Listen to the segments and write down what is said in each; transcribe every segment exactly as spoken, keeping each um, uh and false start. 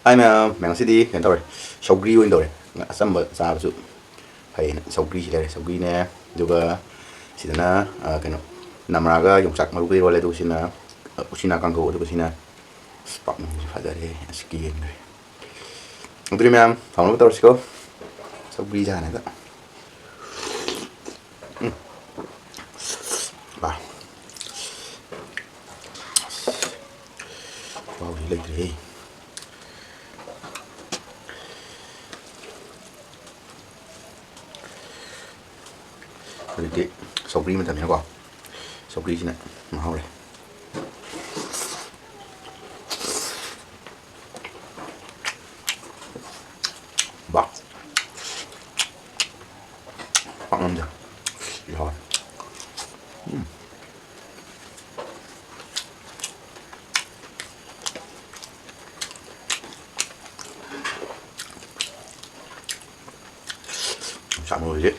ꯍꯥꯏ ꯃꯌꯥꯝ, ꯃꯌꯥꯝ ꯉꯁꯤꯗꯤ ꯀꯩꯅꯣ ꯇꯧꯔꯦ, ꯁꯧꯒ꯭ꯔꯤ ꯑꯣꯏꯅ ꯇꯧꯔꯦ꯫ ꯑꯆꯝꯕ ꯆꯥꯕꯁꯨ ꯐꯩꯌꯦꯅ ꯁꯧꯒ꯭ꯔꯤꯁꯤ ꯂꯩꯔꯦ꯫ ꯁꯧꯒ꯭ꯔꯤꯅꯦ, ꯑꯗꯨꯒ ꯁꯤꯗꯅ, ꯑ, ꯀꯩꯅꯣ, ꯅꯝꯔꯥꯒ ꯌꯣꯡꯆꯥꯛ ꯃꯔꯨꯒ ꯏꯔꯣꯜꯂꯦ꯫ ꯑꯗꯨꯒ ꯁꯤꯅ, ꯑ, ꯎꯆꯤꯅꯥ ꯀꯥꯡꯍꯧ꯫ ꯑꯗꯨꯒ ꯁꯤꯅ, ꯑꯁ, ꯄꯥꯛꯅꯝꯁꯤ ꯐꯖꯔꯦ꯫ ꯑꯁ, ꯀꯦꯟꯈ꯭ꯔꯦ꯫ ꯑꯗꯨꯗꯤ ꯃꯌꯥꯝ ꯍꯥꯎꯅꯕ ꯇꯧꯔꯁꯤꯀꯣ꯫ ꯁꯧꯒ꯭ꯔꯤ ꯆꯥꯅꯕ꯫ ꯎꯝ꯫ ꯕꯥ꯫ ꯈꯨꯍꯥꯎꯗꯤ ꯂꯩꯇ꯭ꯔꯦꯍꯦ꯫ ꯍꯧꯖꯤꯛꯇꯤ ꯁꯧꯒ꯭ꯔꯤ ꯃꯇꯝꯅꯤꯅꯀꯣ, ꯁꯧꯒ꯭ꯔꯤꯁꯤꯅ ꯃꯍꯥꯎ ꯂꯩ꯫ ꯕꯥ꯫ ꯄꯥꯛꯅꯝꯁꯦ ꯌꯥꯎꯋꯦ꯫ ꯎꯝ꯫ ꯌꯣꯡꯆꯥꯛ ꯃꯔꯨꯁꯦ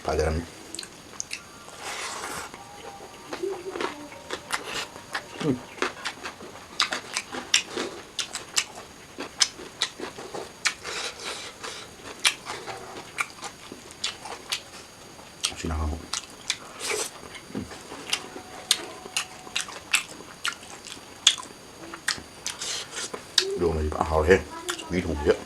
ꯐꯖꯔꯝꯅꯤ꯫ ꯎꯝ꯫ ꯁꯤꯅ ꯍꯥꯎ꯫ ꯏꯔꯣꯟꯕꯁꯤ ꯐꯖꯅ ꯍꯥꯎꯔꯦꯍꯦ꯫ ꯁꯧꯒ꯭ꯔꯤ ꯊꯣꯡꯕꯁꯦ꯫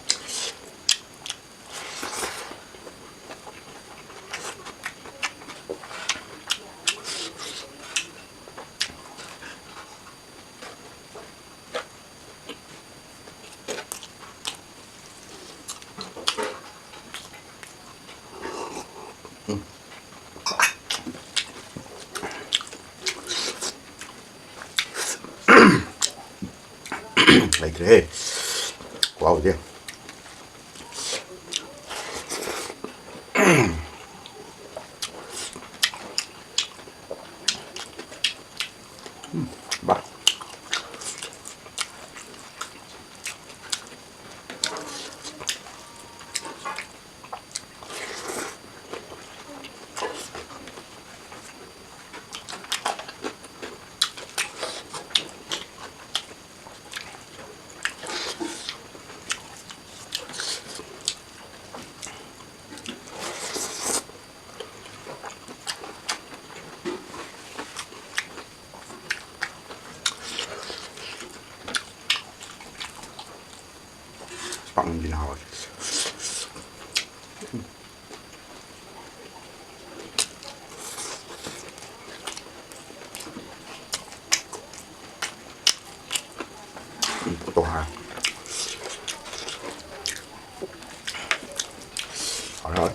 ꯂꯩꯇ꯭ꯔꯦꯍꯦ꯫ ꯈꯨꯍꯥꯎꯁꯦ꯫ ꯎꯝ, ꯕꯥ꯫ ꯄꯥꯛꯅꯝꯁꯤꯅ ꯍꯥꯎꯋꯦ꯫ ꯎꯝ, ꯇꯣꯈꯥꯏ꯫ ꯍꯥꯎꯔꯦ, ꯍꯥꯎꯔꯦ꯫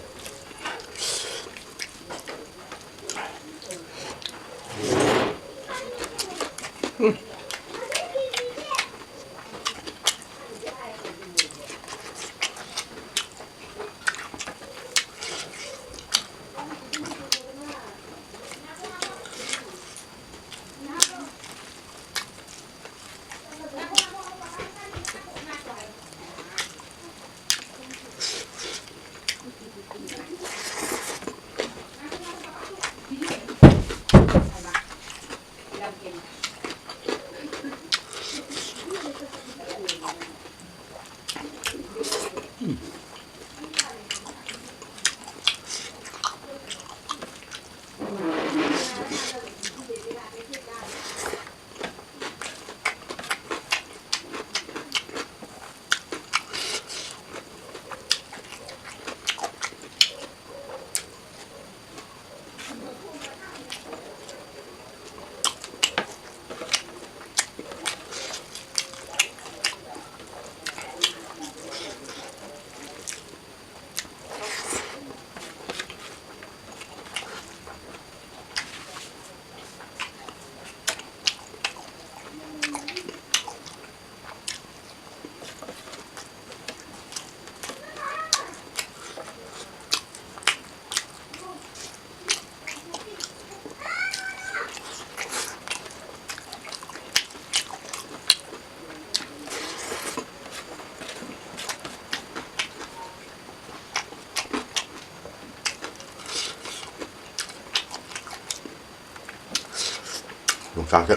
ꯌꯣꯡꯆꯥꯛꯁꯦ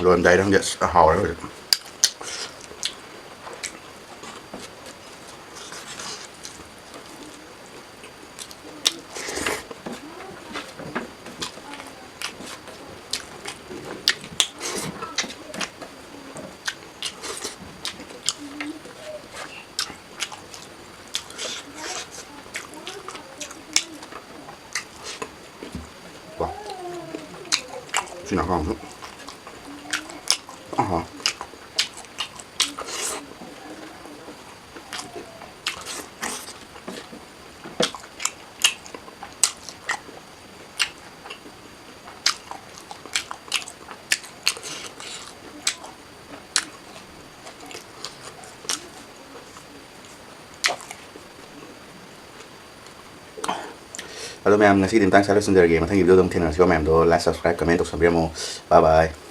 ꯂꯣꯏꯔꯝꯗꯥꯏꯗ ꯈꯪꯗꯦ ꯑꯁ ꯍꯥꯎꯔꯦ ꯍꯧꯖꯤꯛ꯫ ꯑꯍꯥ꯫ ꯑꯗꯣ ꯃꯌꯥꯝ, ꯉꯁꯤꯒꯤꯗꯤ ꯃꯇꯥꯡ ꯁ꯭ꯋꯥꯏꯗ ꯂꯣꯏꯁꯤꯟꯖꯔꯒꯦ꯫ ꯃꯊꯪꯒꯤ video ꯗ ꯑꯃꯨꯛ ꯊꯦꯡꯅꯔꯁꯤꯀꯣ꯫ ꯃꯌꯥꯝꯗꯣ like, subscribe, comment ꯇꯧꯁꯟꯕꯤꯔꯝꯃꯣ꯫ Bye bye꯫